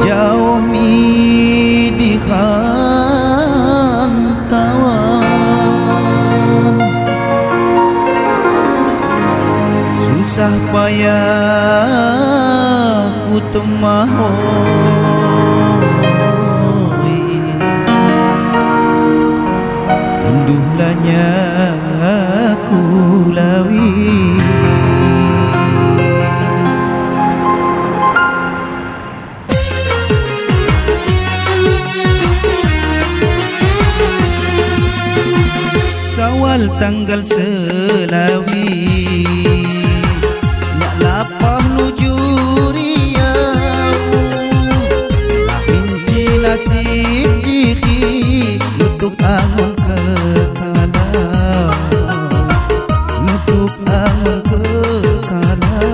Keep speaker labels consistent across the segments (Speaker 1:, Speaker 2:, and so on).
Speaker 1: Jauh mi di rantauan, susah payah ku temahoi, induhlanya ku lawi. Sawal tanggal selawi, nyak lapah nuju Riau, lah minci nasib diri nutup angon ke kalau, nutup angon ke kalau.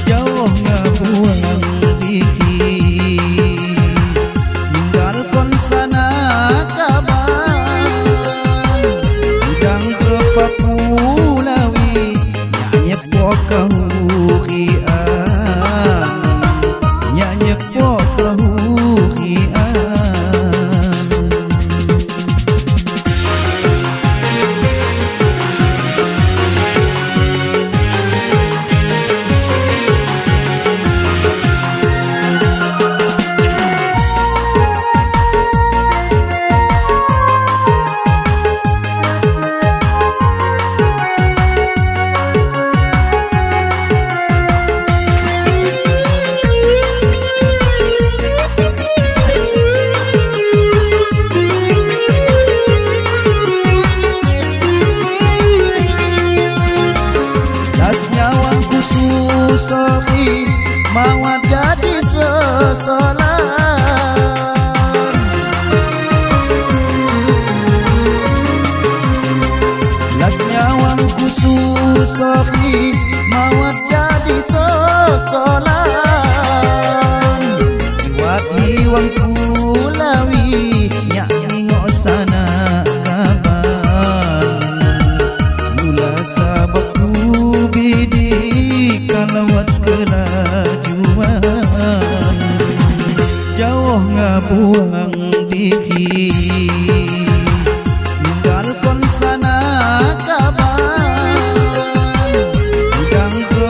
Speaker 1: Jauh ngabuang diri, ninggalkon sana kaban, udang ke Papulawi, nyak nyepok kahurian, nyak nyepok kahurian. Mawar jadi sesolan, las nyawang kususori, mawar jadi sesolan. Iwak hiwang kulawi, nyak ningok sana kaban, mula sabab ku bidi kalawat kelajuan. Jauh ngabuang diri, ninggalkon sana kaban, udang ke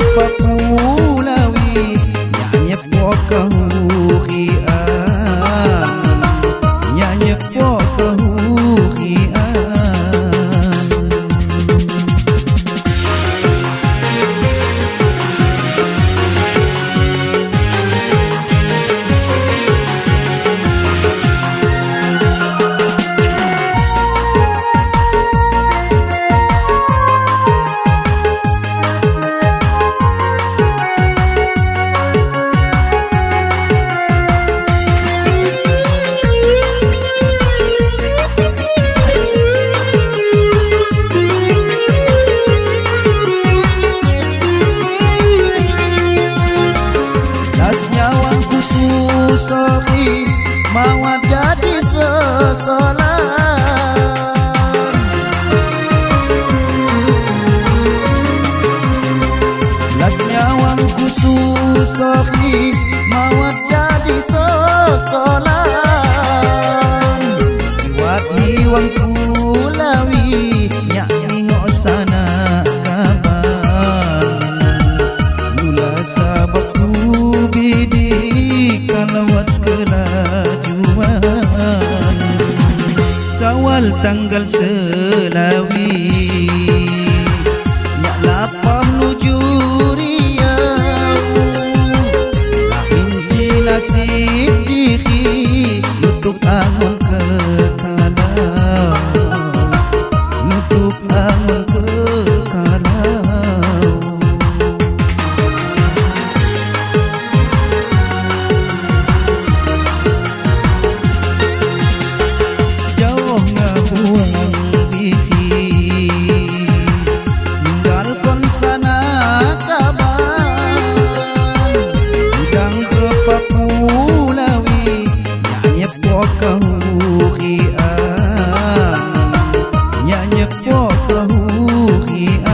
Speaker 1: nyepok kehurian.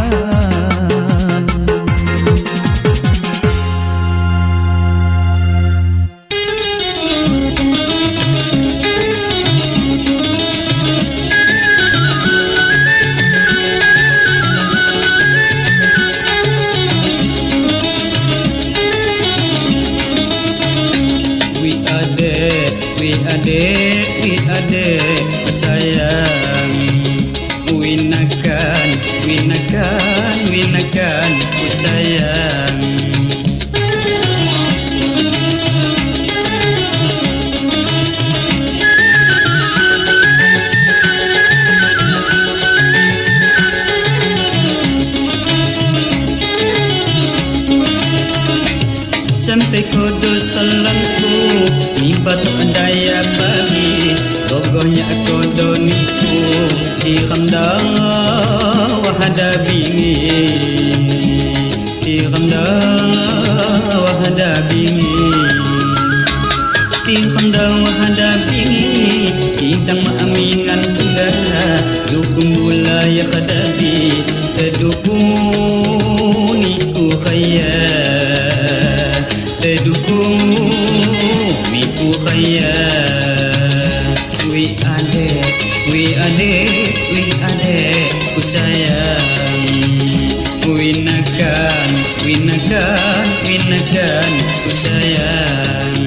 Speaker 2: Wi ade sayang, winakan winakan winakan ku sayang. Sampai kodo selangku ni batuk daya bagi gogohnya kodo niku di ramda wahada bingi di ramda wahada bingi di ramda wahada bingi idang maamingan tunggal dukung gula ya khadabi tedukung niku khaya tedukung niku khaya. Wi ade wi ade wi ade ku sayang, winakan winakan winakan ku sayang.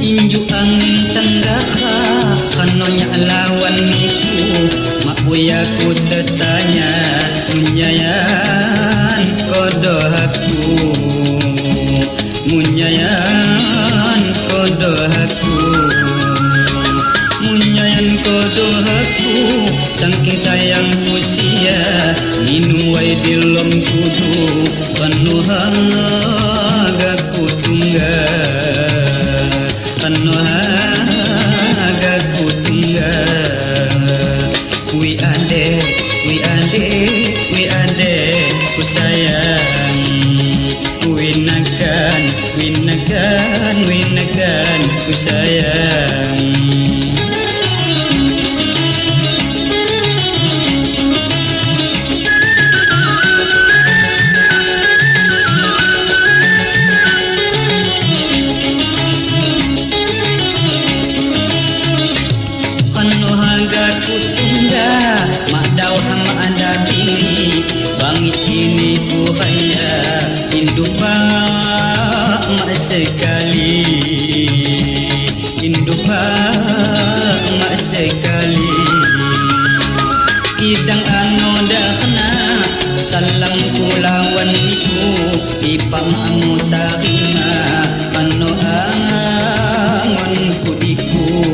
Speaker 2: Inju angin tenggara kanonya lawan niku mak buya ku tertanya munyayan kodo aku munyayan kodo aku munyayan kodo aku saking sayang usia minum wai dilom kudu kanu hagaku tunggal kanu hagaku tunggal. Wi ade wi ade wi ade ku sayang, winakan winakan winakan ku sayang. Sekali induk mak sekali idang anu dahna salam kulawan niku ipa makmu tarima kanu angon kudiku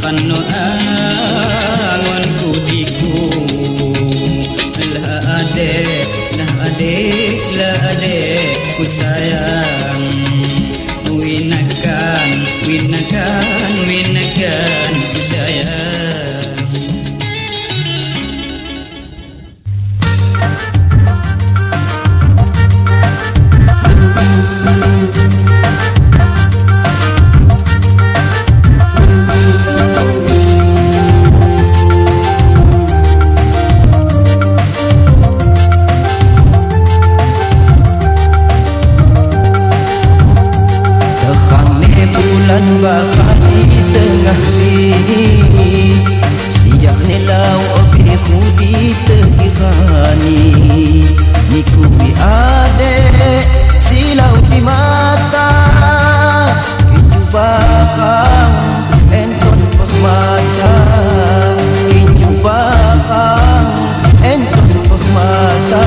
Speaker 2: kanu angon kudiku. La ade la ade la ade ku sayang, winakan winakan winakan ku sayang.
Speaker 1: Bulan bakal di tengah bini siang nilau obiku di tegirani niku bi ade silau di mata kinju bakang enton permata kinju bakang enton permata.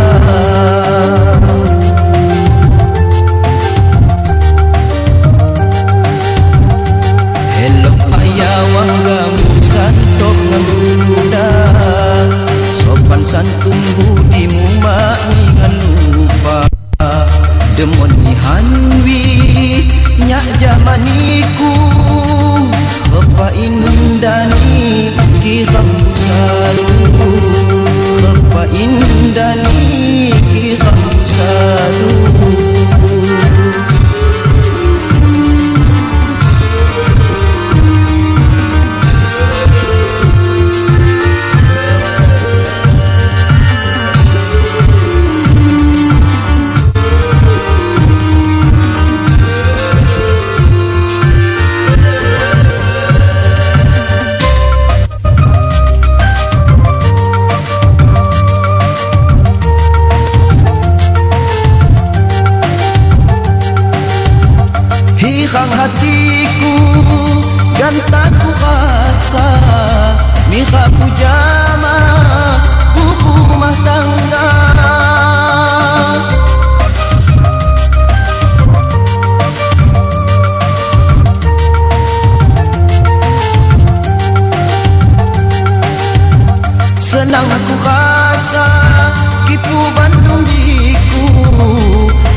Speaker 1: Sopan santun budimu mak ningan lupa demon ni hanwi nyak jamaniku repa indani kiram busana. satu. Khepa indah niki khamsatu. Hihang hatiku gantaku rasa miha pujama buku rumah tangga. Senang ku rasa kipu Bandung jiku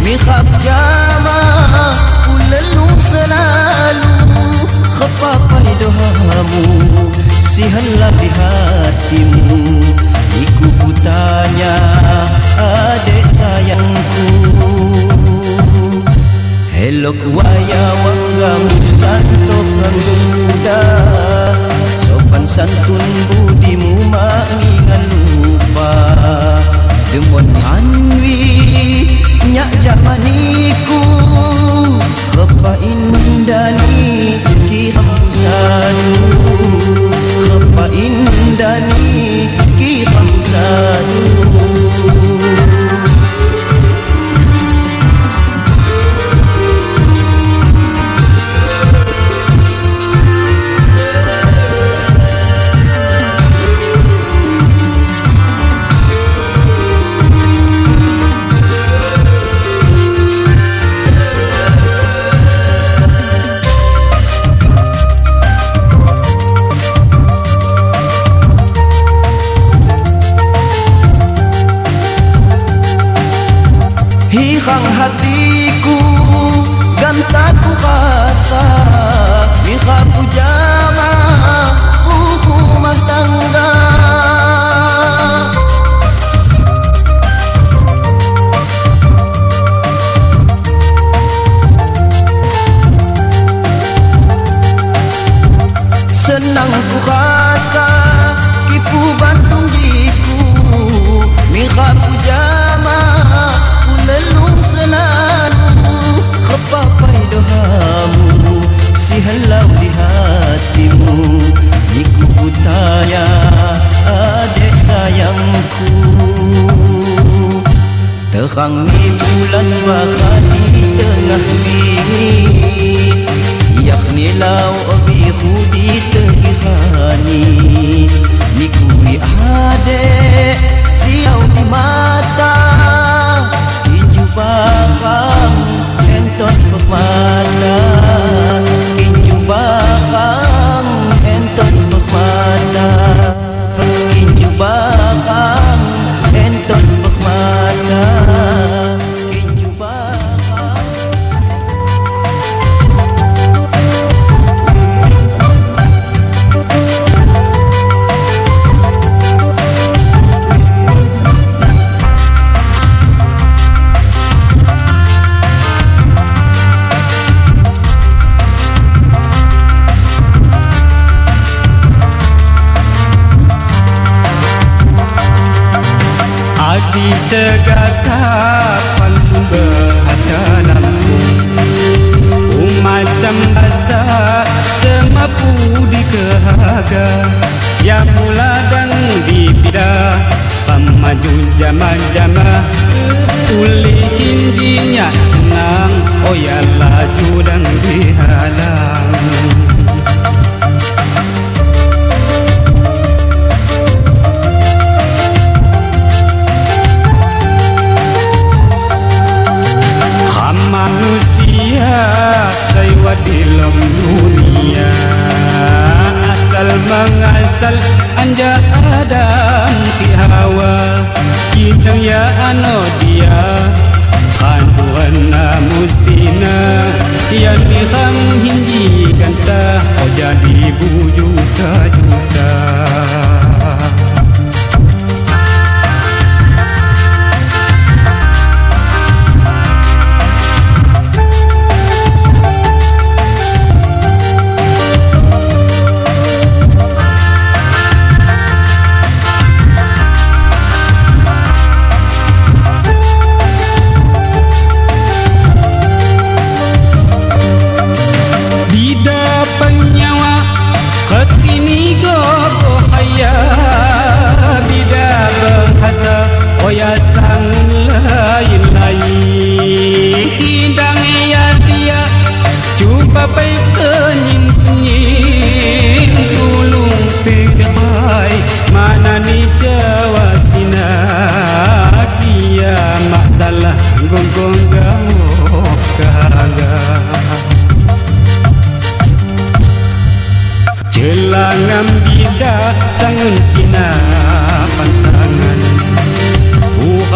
Speaker 1: miha pujama lelung selalu. Khepapai dohamu si helam di hatimu. Iku kutanya adik sayangku. Helok waya wanggamu santoh muda. Sopan santun budimu mak mingan lupa. Demon hanwi nyak jamaniku. Khepa indah niki khamsatu. Khepa indah niki khamsatu. Hihang hatiku gantaku rasa miha pujama rumah tangga. Senang ku rasa kipu Bandung jiku miha pujama lelung selalu. Khepapai dohamu si helau di hatimu. Iku kutanya adik sayangku. Terang ni bulan bahkan di tengah bini. Siak ni lau bihu di tegihani. Nikui adik siau di mata. Kinju bakang enton pemata. Kinju bakang enton pemata. Kinju bakang enton pemata. Kinju bakang.
Speaker 2: Adi segata pantun bahasa Lampung, macam bahasa semapu di kehaga. Ya mula dan dibida pamaju jama-jama. Uli injinya senang, oh ya laju dan dihalang. Manusia saywa dalam dunia. Asal mengasal anja Adam ki Hawa. Kita ya ano dia kandungan mustina. Ya mihang hinji kanta oh jadi bujuta juta.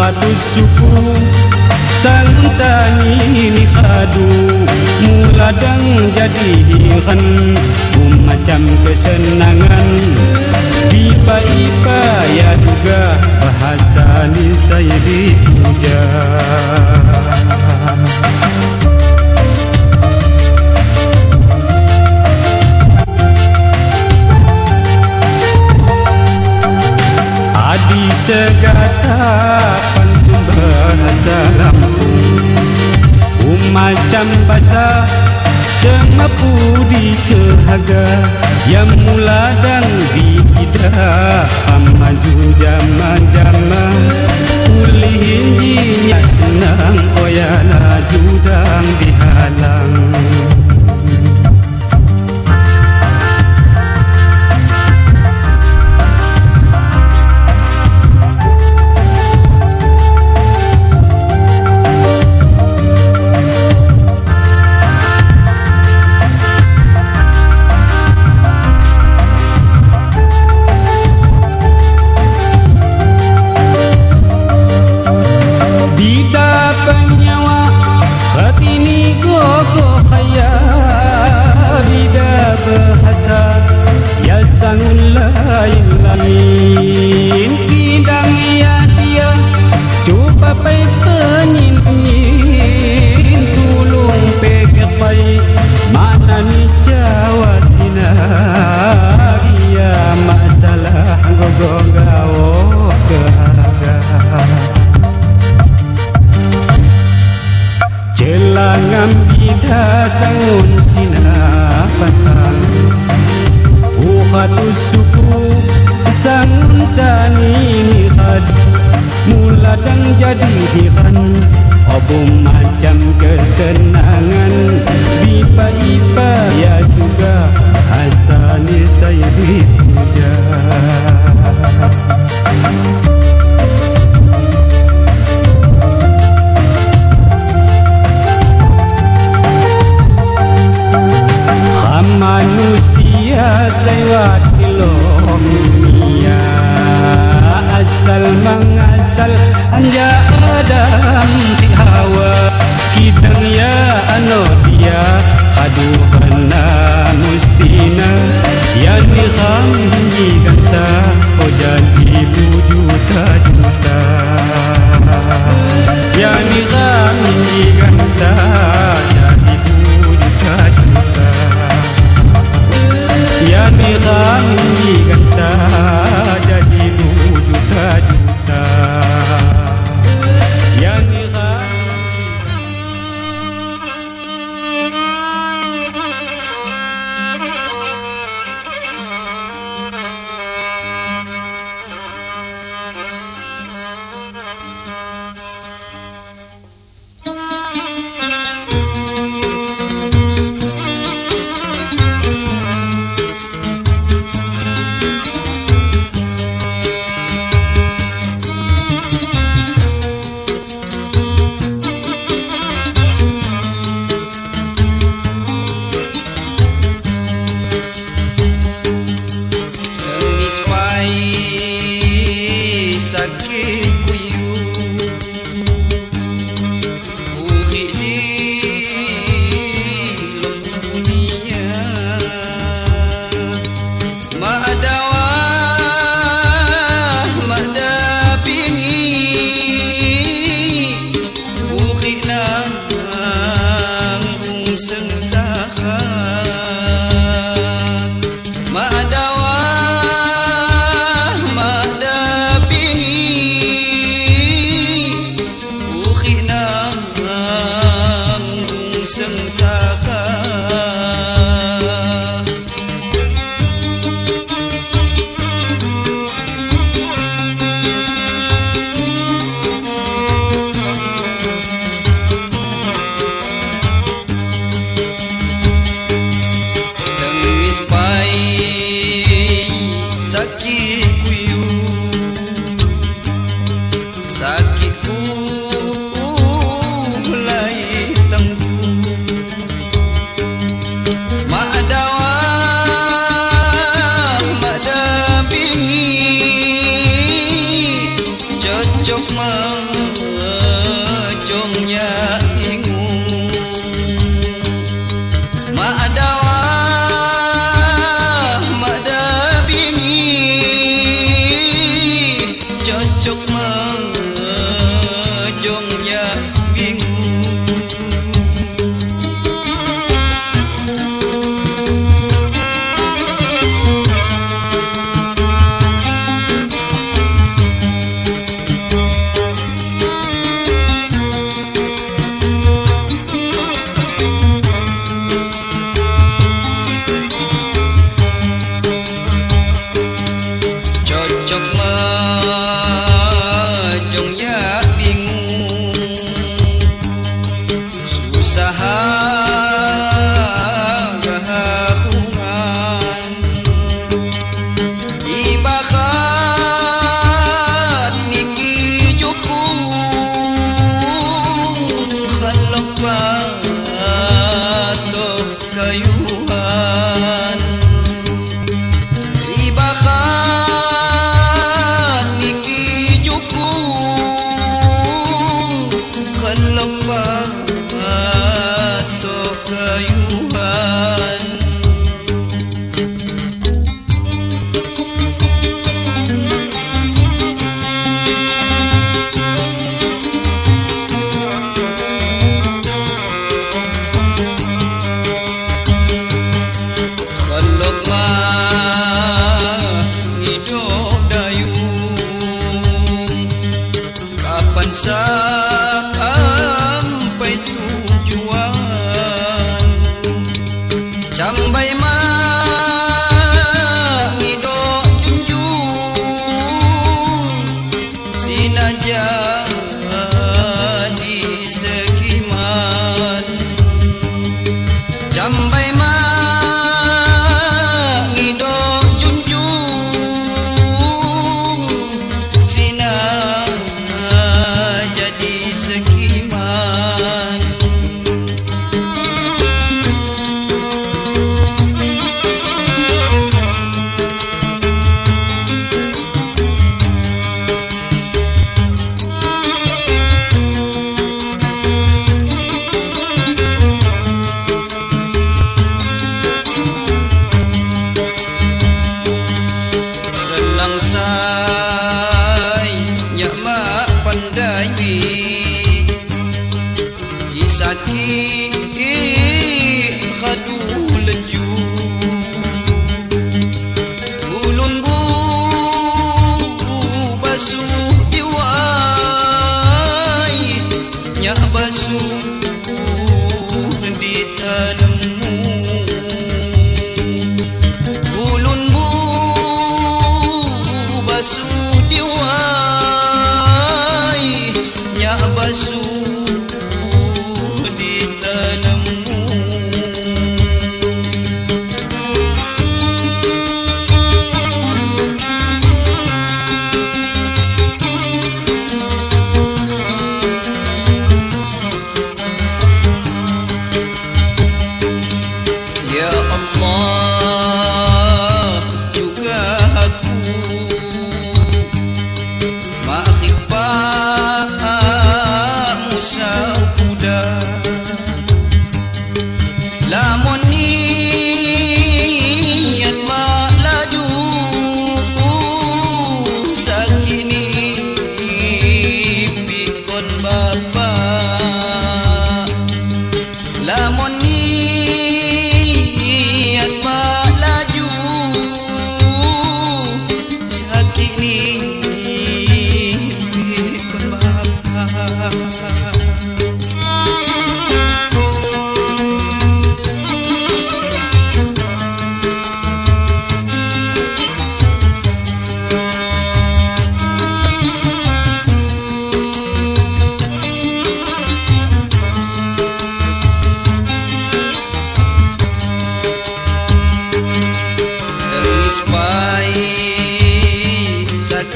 Speaker 2: Ukhatus suku sangun sani ni khadu muladang jadi hiran macam kesenangan bipa-ipa ya juga bahasa ni saya dipuja. Adi segata pantun bahasa Lampung macam bahasa semepu di kehaga yang muladang di ida pamaju zaman-zaman ulih injinya senang oyana judang dihalang. Lain-lain kidang ya dia cuba pai penyin tulung pekepai mana ni Jawa Cina ya masalah gogong gawo kehaga jelangam bida sangun sinapatang ukhatus suku sangun sani nihad muladang jadi hiran obo macam kesenangan bipa-ipa ya juga hasani saya dipuja. Manusia saya dunia asal mengasal anja Adam ti Hawa kidang ya ano dia aduh kena mustina ya ni kami ganta oh jadi juta-juta ya ni kami ganta jadi juta-juta ya ni kami ganta jadi juta-juta ya ni
Speaker 1: Madawa madapi.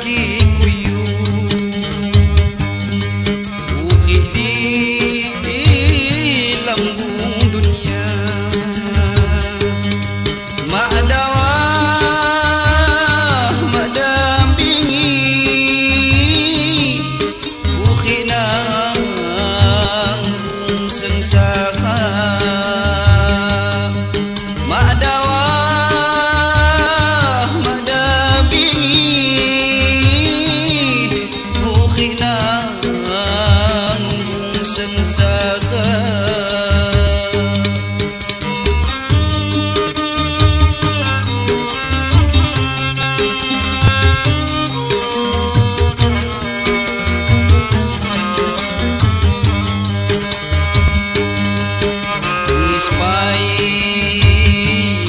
Speaker 2: Sakit kuyu Urih di lambung dunia. Mak dawah mak dampingi Urih nanggung sengsara. Mak dawah mak dampingi Urih nanggung sengsara. Tangis pahit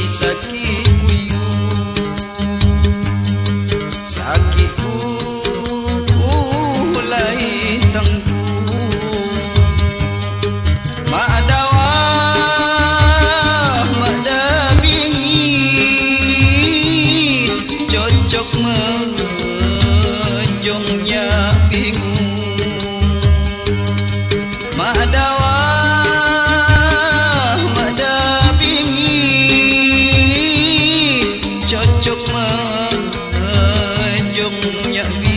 Speaker 2: sakit kuyu Sakit ku lain tangguh. Mak dawah mak dampingi Cocok mejongnya bingung. Mak dawah mak dampingi Cocok mejongnya bingung.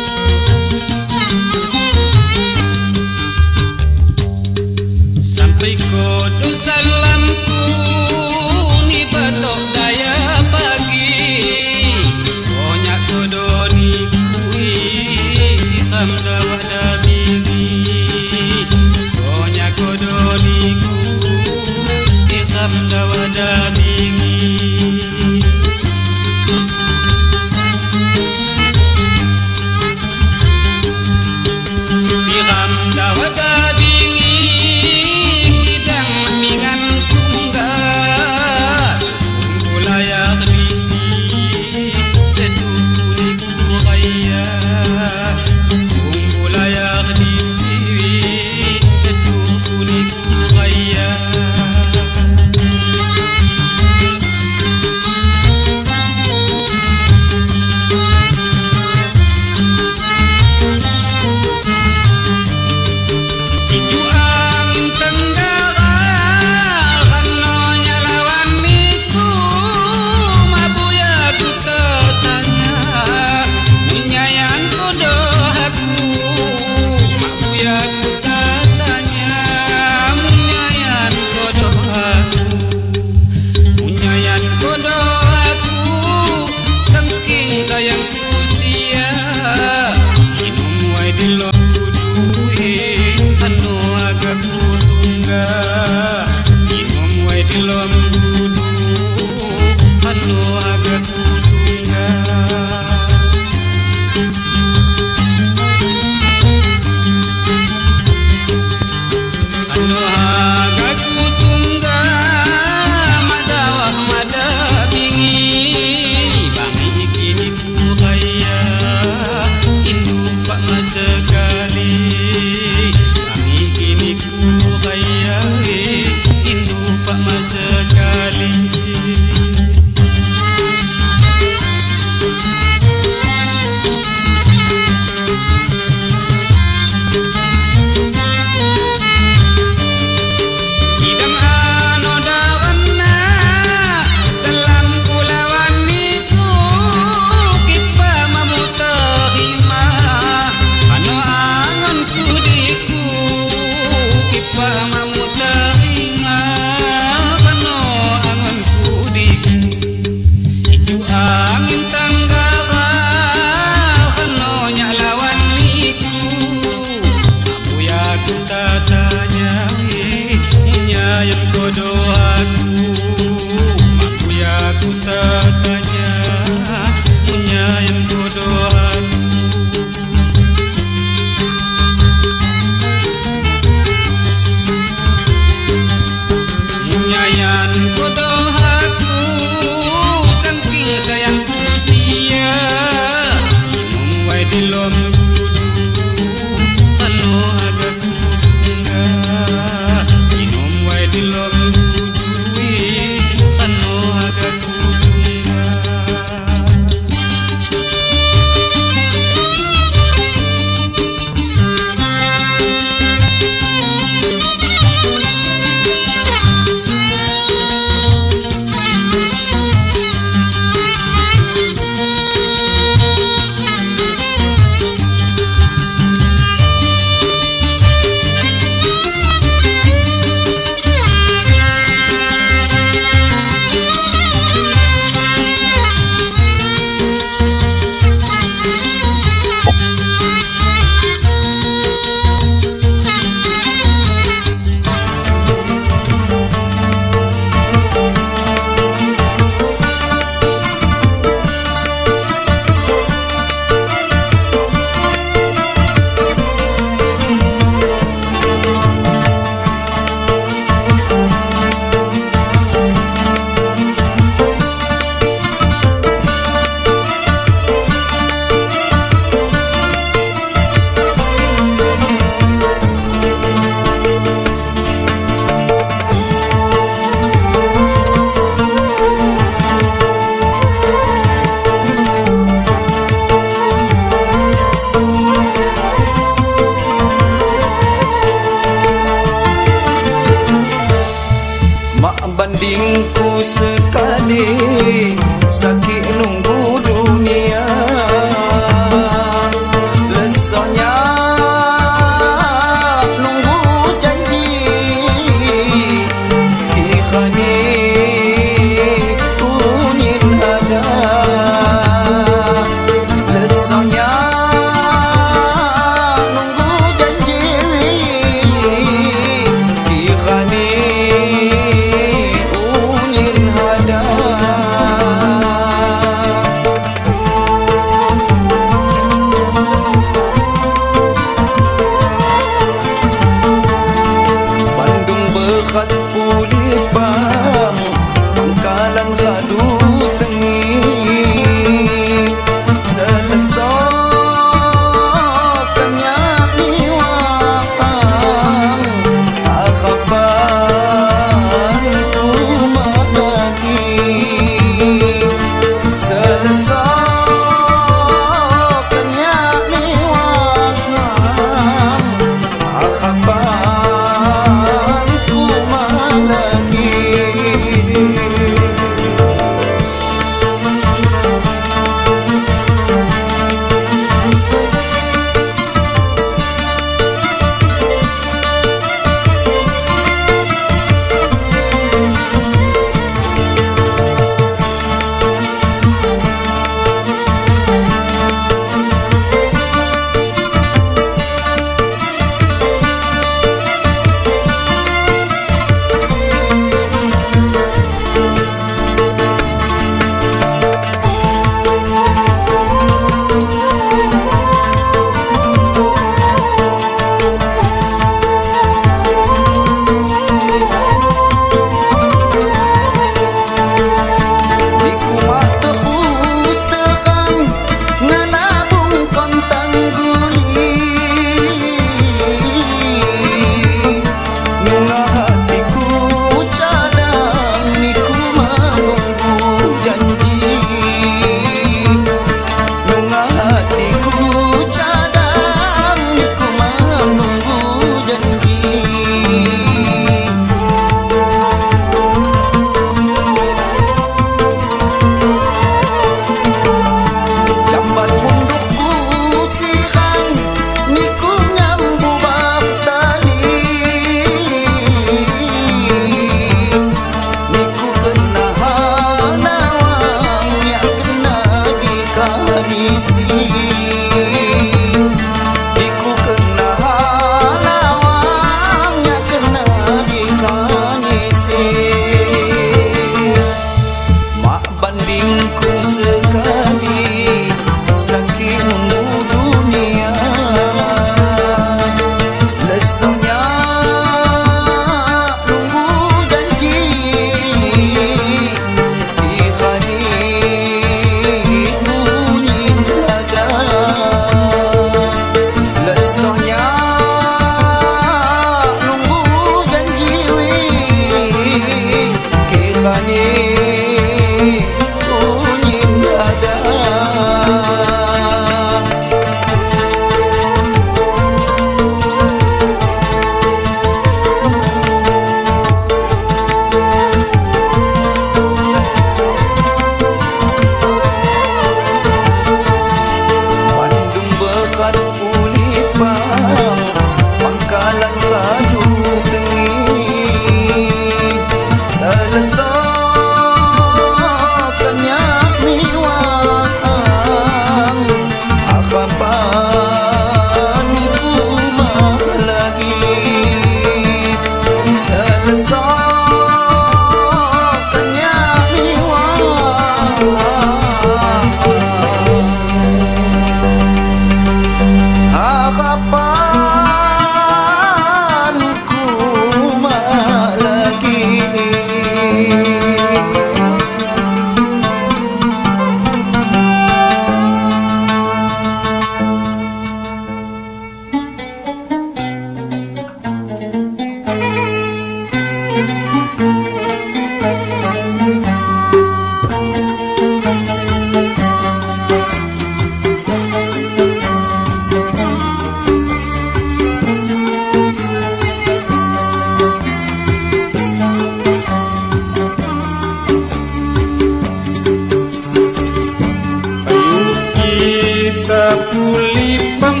Speaker 2: Bapulipang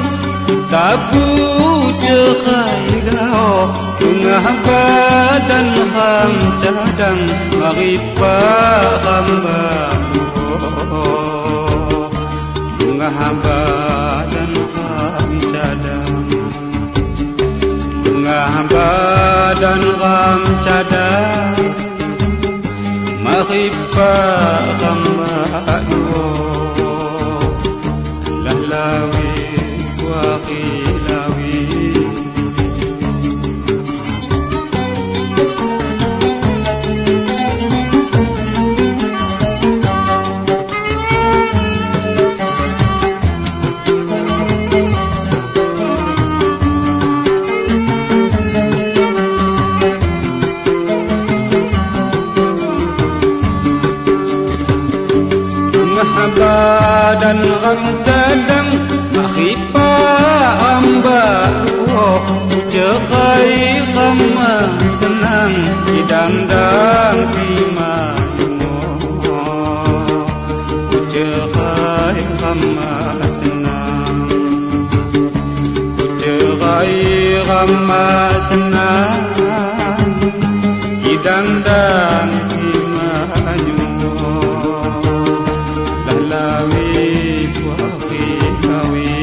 Speaker 2: tabu cerai gao tungah badan ham cadang maripa hamba tungah badan ham cadang tungah badan ham cadang maripa hamba lawi wa khilawi. Badan ram cadang makhipa amba cerai rama senang idang-dang timayungo cerai rama senang cerai rama senang idang-dang timayungo lawi wa khilawi.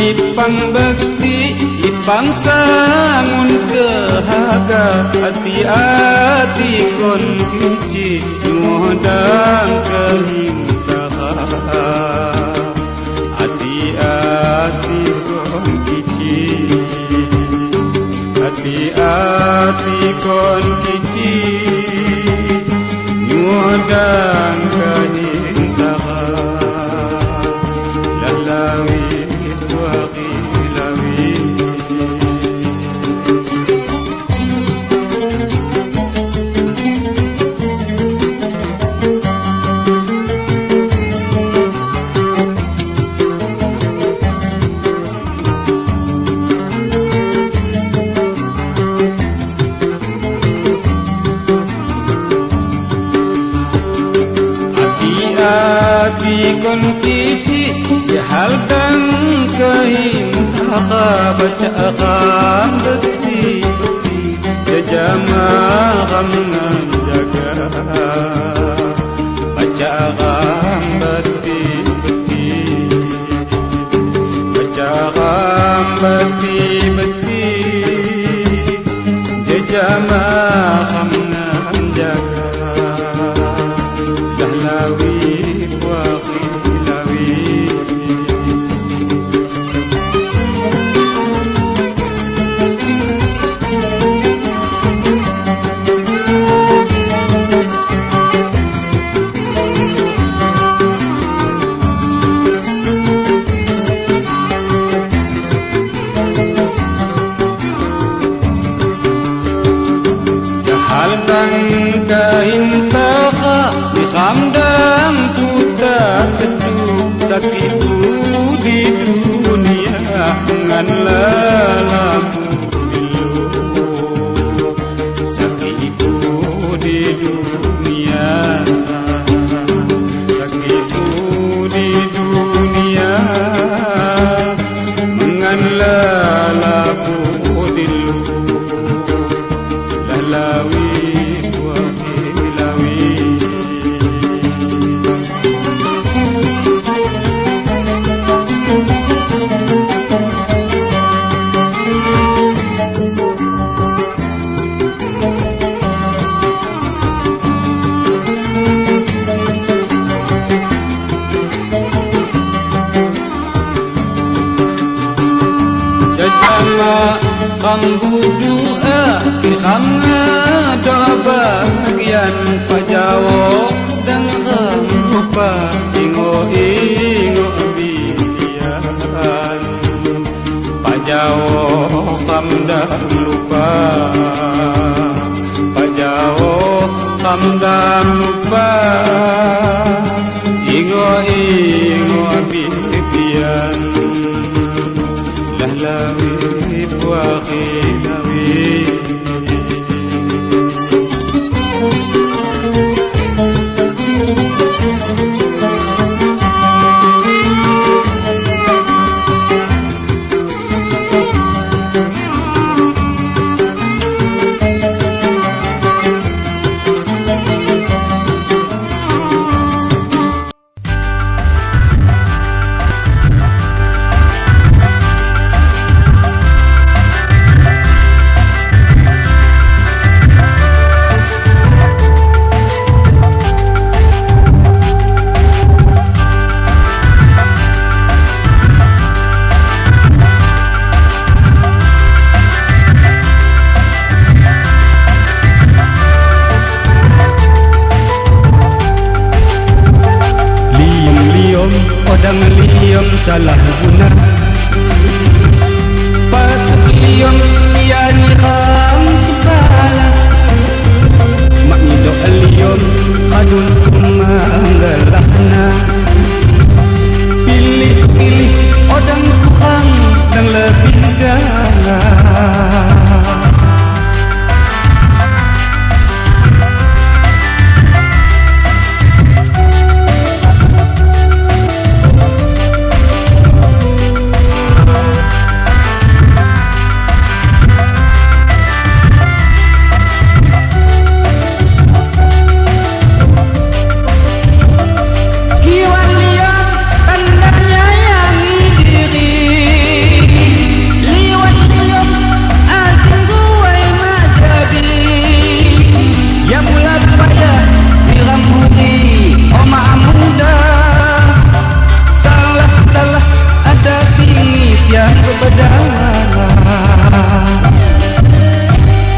Speaker 2: Lipang bekti lipang sangun kehaga hati-hati kon kici nyuodang kehintaha hati-hati kon kici hati-hati kon kici nyuodang kehintaha lalawi. Hati kon kici ya hal kang kehintaha baca ram beti jejama ram jaga baca ram beti baca ram beti beti jejama ram jaga lawi wa khilawi. Kahintaha di khamdang puta ketu sakitu di dunia dengan lelaku ilu sakitu di dunia sakitu di dunia dengan lelaku dilu lalawi. Kam budua kam ngada bagian pajawo dan kam lupa ingo ingo bian.
Speaker 3: Jauh hamdan lupa, Pak jauh hamdan lupa. Ingo ingo bibian lah lawi puakinawi.
Speaker 2: Odang liam salah guna, patut liam ia nirang kepala. Mak ngidok liam adun sumanggalahna. Pilih-pilih odang kurang dan lebih galak.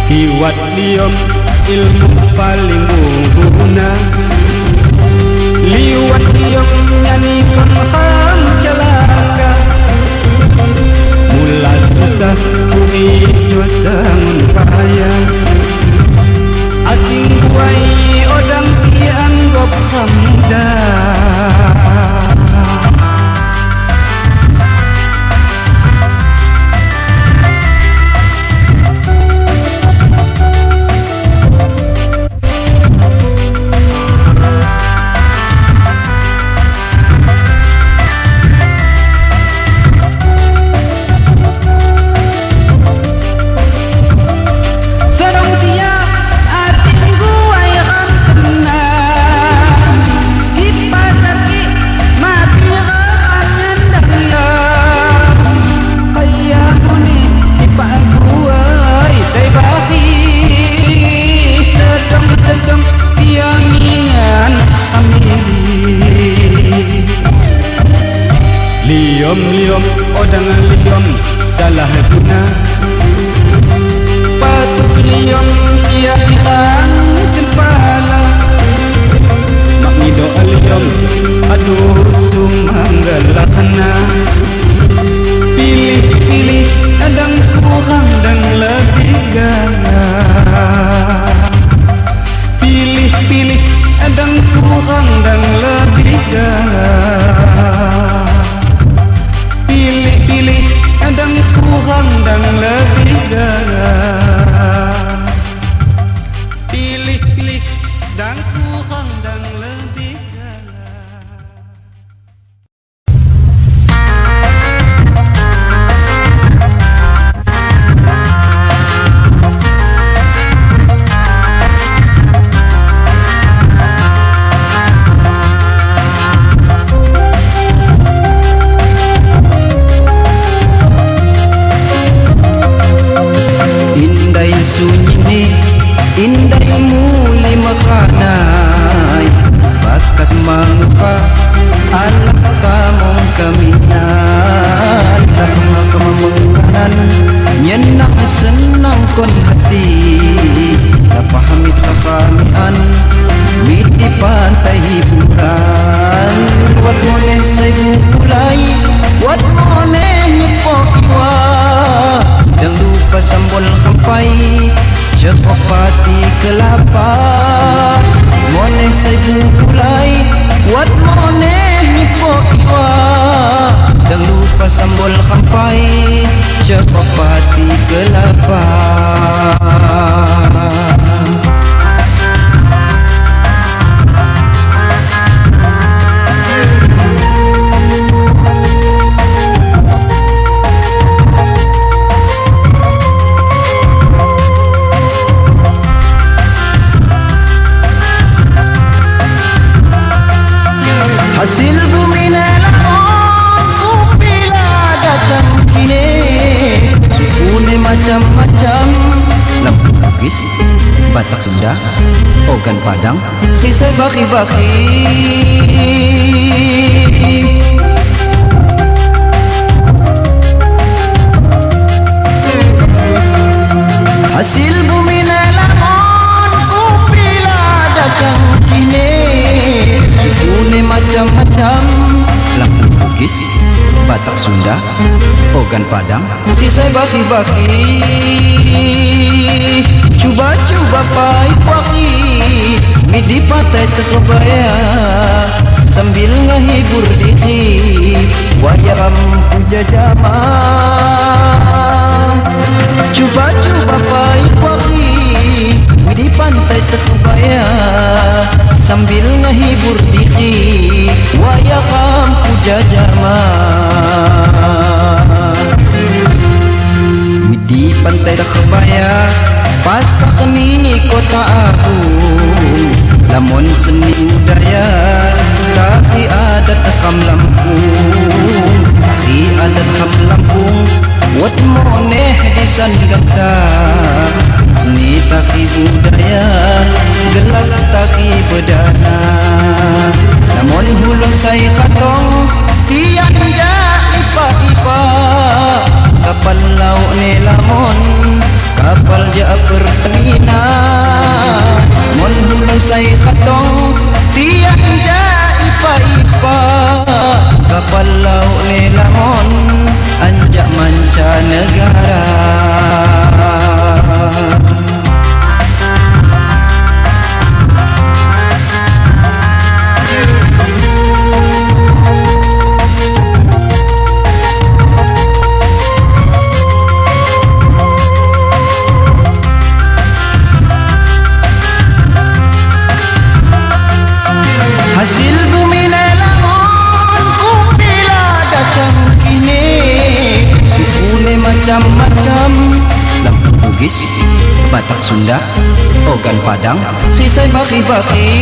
Speaker 2: Kiwat liam ilmu paling guna, liwat liam nyanyi konham celaka. Mula susah kuri sangun payah, asing buai odang dianggap hamda. Liam-liam odang liam salah guna, patut liam ia irang cempala. Mak ngidok liam aduh sumanggalahna. Pilih-pilih adang kurang dan lebih galak. Pilih-pilih adang kurang dan lebih galak. Pilih-pilih adang kurang dan lebih galak. Pilih-pilih dan kurang dan lebih galak.
Speaker 1: kelapa. Moneh sai bugulai wat moneh nipo iwa. Dang lupa sambol kampai cepopati kelapa. Hasil bumi nelaon kopi lada cangkine. Sukune macam-macam Lampung Bugis, Batak Sunda, Ogan Padang, Kisai baki-baki. Hasil bumi nelaon kopi lada cangkine. Sukune macam-macam Lampung Bugis, Batak Sunda, Ogan Padang, Kisai baki-baki. Cuba-cuba pai puaki midi pantai terkebaya. Sambil ngehibur diri wayam puja jama. Cuba-cuba pai puaki midi pantai terkebaya. Sambil ngehibur diri wayam puja jama. Midi pantai terkebaya pasak ni kota agung. Lamun seni budaya tapi adat kam Lampung. Tapi adat kam Lampung wat moneh di sanggata. Seni tapi budaya gelap tapi bedana. Namun hulun sai khatong tiang ja ipa-ipa. Kapal laut ni lamun kapal ja Pertamina. Mun hulun sai khatong tiang ja ipa-ipa. Kapal laut ni lamun anjak mancanegara. Hasil bumi nelaon kopi lada cangkine. Sukune macam-macam Lampung Bugis, Batak Sunda, Ogan Padang, Kisai baki-baki.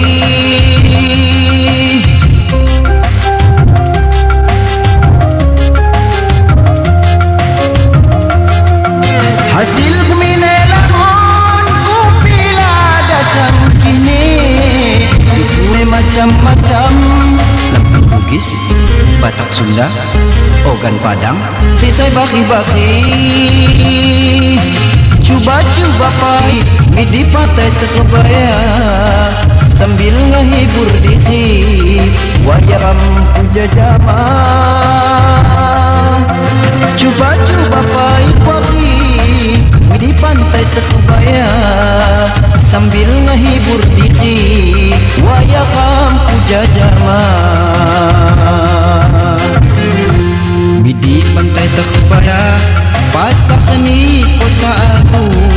Speaker 1: Hasil bumi nelaon kopi lada cangkine. Sukune macam-macam Lampung Bugis, Batak Sunda, Ogan Padang, Kisai baki-baki. Cuba-cuba pai midi pantai terkebaya. Sambil ngehibur diri wayam puja jama. Cuba-cuba pai puaki midi pantai terkebaya. Sambil ngehibur diri wayam puja jama. Midi pantai terkebaya pasak ni kota agung.